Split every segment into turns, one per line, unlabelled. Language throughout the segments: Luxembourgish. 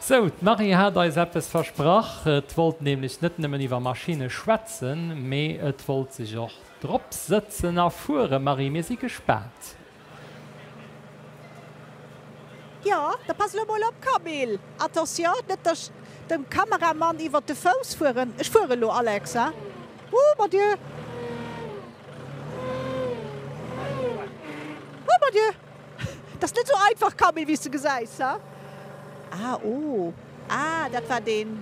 Sou, d'Marie hat eis eppes versprach. Et wollt nämlech net nëmmen iwwer Maschinne schwätzen, mee et wollt sech och drop sëtzen a fueren. Marie, mir si gespaant.
Jo, da pass elo mol op, Camille. Attention, net dass ech dem Kameramann iwwert de Fouss fueren. Ech fuere elo, Alex, hein? Oh mon Dieu! Oh mon Dieu! Dat ass net esou einfach, Camille, wéi s de gesäis, ha? Ah, oh, ah, dat war deen.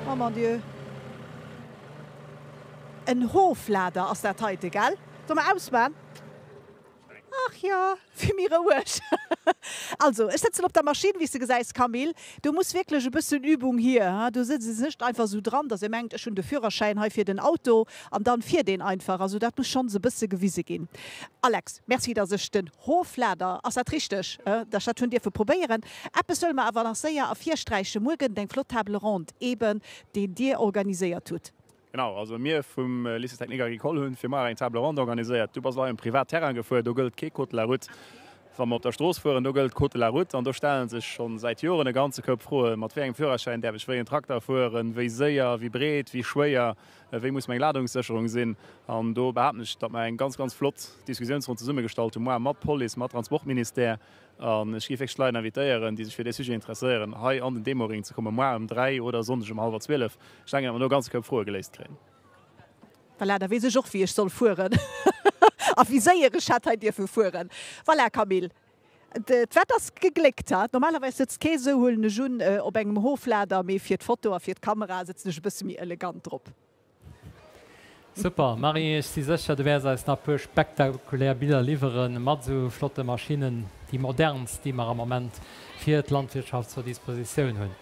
Oh mon Dieu! En Hoflader ass dat heite, gell? Solle mer ausman? Ach jo, fir méi roueg. Also, ech sëtzen op der Maschinn, wéi s de gesäis, Camille. Do muss wierklech e bëssen Übung hier. Do sëtzt ee sech net einfach esou dran, datt ee mengt, ech hunn de Führerschäin hei fir den Auto an dann fiert een einfach. Also dat muss schonns e bësse gewise ginn. Alex, merci, datt ech den Hoflader, ass dat richteg, datt ech dat hunn dierfe probéieren. Eppes wëlle mer awer nach séier ervirsträichen, Muer gëtt et eng flott Table ronde, eeben déi Dir organiséiert hutt.
Genau, also mir vum Lycée Technique Agricole hunn fir muar eng Table ronde organiséiert. Du bass elo hei um Privatterrain gefuer, do gëllt kee Code de la route. Wa mer op der Strooss fueren, do gëllt Code de la route an do stellen sech schonn säit Joren e ganze Koup Froen, Mat wéi engem Führerschäin däerf ech wéi en Trakter fueren, wéi séier, wéi breet, wéi schwéier, wéi muss meng Ladungssécherung sinn? An do behaapten ech, datt mer eng ganz, ganz flott Diskussiounsronn zesummegestallt hu muar mat Police, mat Transportministère. An ech géif wierklech d'Leit invitéieren, déi sech fir dee Sujet interesséieren, hei an den Demoring ze kommen, moar ëm 3 oder e Sonndeg ëm hallwer 12. Ech denken, datt mer do e ganze Koup Froe geléist kréien.
Voilà, da weess ech och, wéi ech soll fueren a wéi séier ech hätt hei dierfe fueren. Voilà, Camille, d'Wett ass gegléckt. Ha? Normalerweis sëtzt kee esou, huelen ech un, op engem Hoflader, mee fir d'Foto a fir d'Kamera sëtzen ech e bësse méi elegant drop.
Super Marie, ech si sécher du wäers eis nach puer spektakulär Biller liwweren mat esou flotte Maschinnen, déi modernst déi mer am Moment fir d'Landwirtschaft zur Dispositioun hunn.